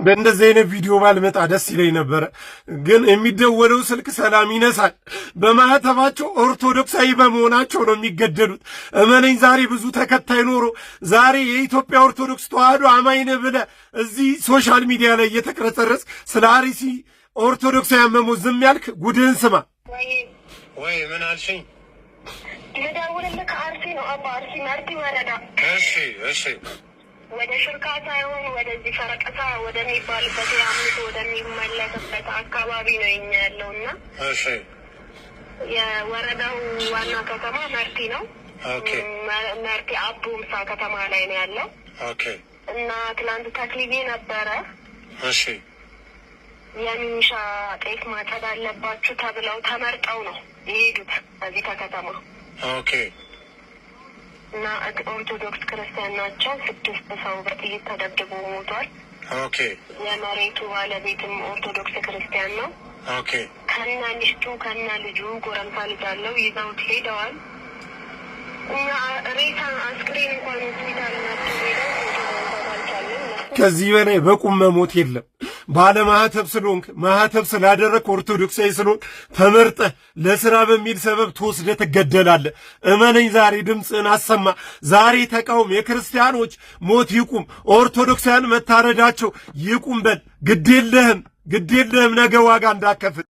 በእንደዚህ አይነት ቪዲዮ ባልመጣ ደስ ይለኝ ነበረ፣ ግን የሚደወለው ስልክ ሰላም ይነሳል። በማህተባቸው ኦርቶዶክሳዊ በመሆናቸው ነው የሚገደሉት። እመነኝ፣ ዛሬ ብዙ ተከታይ ኖሮ ዛሬ የኢትዮጵያ ኦርቶዶክስ ተዋህዶ አማኝ ነህ ብለህ እዚህ social media ላይ እየተቅረጸረጽክ ስለ አርሲ ኦርቶዶክሳውያን መሞት ዝም ያልክ ጉድህን ስማ። ወይ ምን አልሽኝ? የምደውልልህ ከአርሲ ነው አባ፣ አርሲ መርቲ ወረዳ። እሺ። ወደ ሽርካ ሳይሆን ወደዚህ ፈረቀሳ ወደሚባልበት የአምልኮ ወደሚመለክበት አካባቢ ነው የኛ ያለው እና የወረዳው ዋና ከተማ መርቲ ነው። መርቲ አቦምሳ ከተማ ላይ ነው ያለው። እና ትላንት ተክልዬ ነበረ። የሚኒሻ ጤፍ ማጨድ አለባችሁ ተብለው ተመርጠው ነው የሄዱት ከዚህ ከከተማ። እና ኦርቶዶክስ ክርስቲያን ናቸው። 6 ሰው በጥይት ተደብድቦ ሞቷል። የመሬቱ ባለቤትም ኦርቶዶክስ ክርስቲያን ነው። ከነ ሚስቱ ከነ ልጁ፣ ጎረምሳ ልጅ አለው፣ ይዘውት ሄደዋል። እና ሬሳ አስክሬን እንኳን ሆስፒታል መጥቶ ሄደው ፎቶ ማንሳት አልቻልንም። ከዚህ በላይ በቁም መሞት የለም። ባለ ማህተብ ስለሆንክ፣ ማህተብ ስላደረግክ፣ ኦርቶዶክሳዊ ስለሆንክ ተመርጠህ ለስራ በሚል ሰበብ ተወስደህ ትገደላለህ። እመነኝ፣ ዛሬ ድምፅህን አሰማ። ዛሬ ተቃውም። የክርስቲያኖች ሞት ይቁም፣ ኦርቶዶክሳውያን መታረዳቸው ይቁም በል። ግድ የለህም፣ ግድ የለህም፣ ነገ ዋጋ እንዳከፍል።